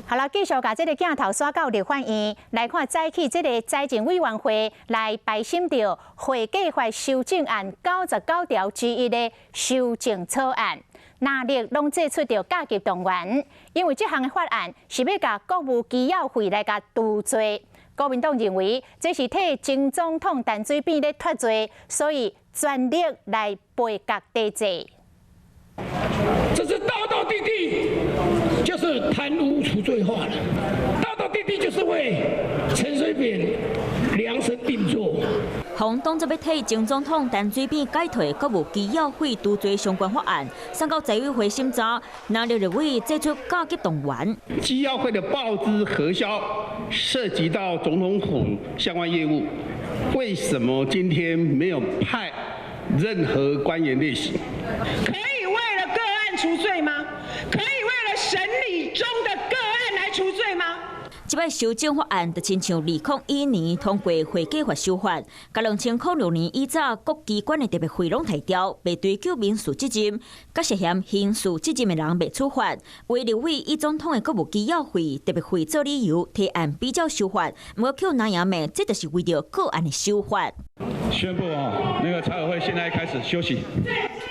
好啦，繼續共這个鏡頭徙到立法院來看，早起這个財政委員會來排審著會計法修正案99條之一的修正草案，藍綠攏祭出著甲級動員，因為這項的法案是欲共國務機要費來共除罪。國民黨認為這是替前總統陳水扁咧脫罪，所以全力來杯葛抵制。這是道道地地，就是貪污除罪化了。道道地地就是為陳水扁量身定做。予當作欲替前總統陳水扁解脫國務機要費除罪相關法案，送到財委會審查，藍綠立委祭出甲級動員。機要費的報支核銷涉及到總統府相關業務，為什麼今天沒有派任何官員列席？可以為了個案除罪嗎？可以為了審理中的個案來除罪嗎？這擺修正法案就親像2001年通過會計法修法，共2006年以早各機關的特別費攏提掉，袂追究民事責任，佮涉嫌刑事責任的人袂處罰。有立委以總統的國務機要費特別費做理由，提案比照修法，毋過予藍營罵，這就是為著個案的修法。宣布啊，那個財委會現在開始休息。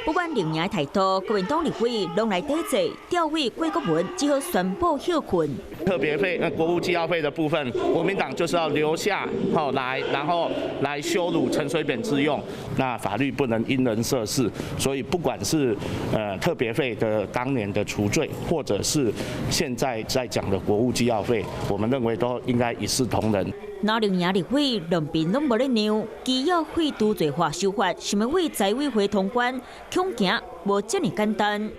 不管綠營態度，國民黨立委攏來抵制，調委郭國文只好宣布歇睏。特別費、國務機要費的部分，國民黨就是要留下好來，然後來羞辱陳水扁之用。那法律不能因人設事，所以不管是特別費的當年的除罪，或者是現在在講的國務機要費，我們認為都應該一視同仁。藍綠營立委兩邊攏無咧讓，機要費除罪化修法，想欲為財委會通關，恐驚無遮爾簡單。